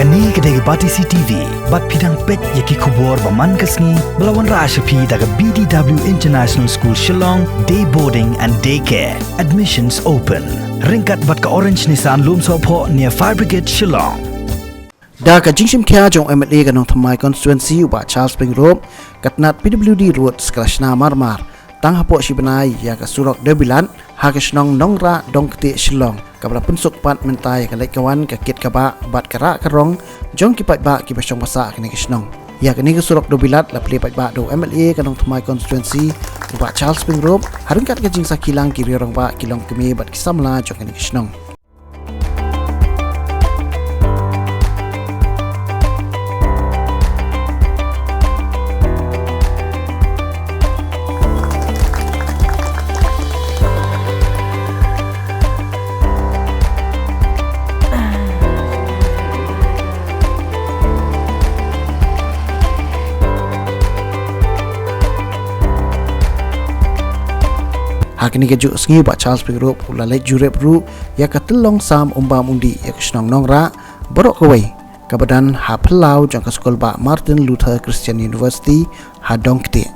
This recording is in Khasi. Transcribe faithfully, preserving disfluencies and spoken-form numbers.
Kane ka dei ka Batesi T V, bad phi dang peit ïa ki khubor ba man ka sngi, ba la wanrah sha phi da ka B D W International School Shillong, Day Boarding and Day Care. Admissions open. Ryngkat bad ka Orange Nissan Lumsohphoh near Fire Brigade Shillong. Da ka jingshim khia jong u M L A ka Nongthymmai Constituency u Bah Charles Pyngrope, ka tnat P W D Roads ka la shna mar mar tang hapoh shi bnai ïa ka surok dewbilat ha ka shnong Nongrah Dongktieh Shillong, kaba la pynsuk pat mynta ïa ka leit ka wan ka kit ka bah bad ka rah ka rong jong ki paidbah kiba shong ba sah ha kane ka shnong. Ïa kane ka surok dewbilat la plie paidbah da u M L A ka Nongthymmai Constituency u Bah Charles Pyngrope, ha ryngkat ka jingsakhi lang ki riew rangbah, ki longkmie bad ki samla jong kane ka shnong. Ha kane ka juh sngi u Bah Charles Pyngrope u la leit jurip ruh ïa ka tyllong sam umbam umdih ïa ka shnong Nongrah baroh kawei, kaba don ha phyllaw jong ka skul bah Martin Luther Christian University ha Dongktieh.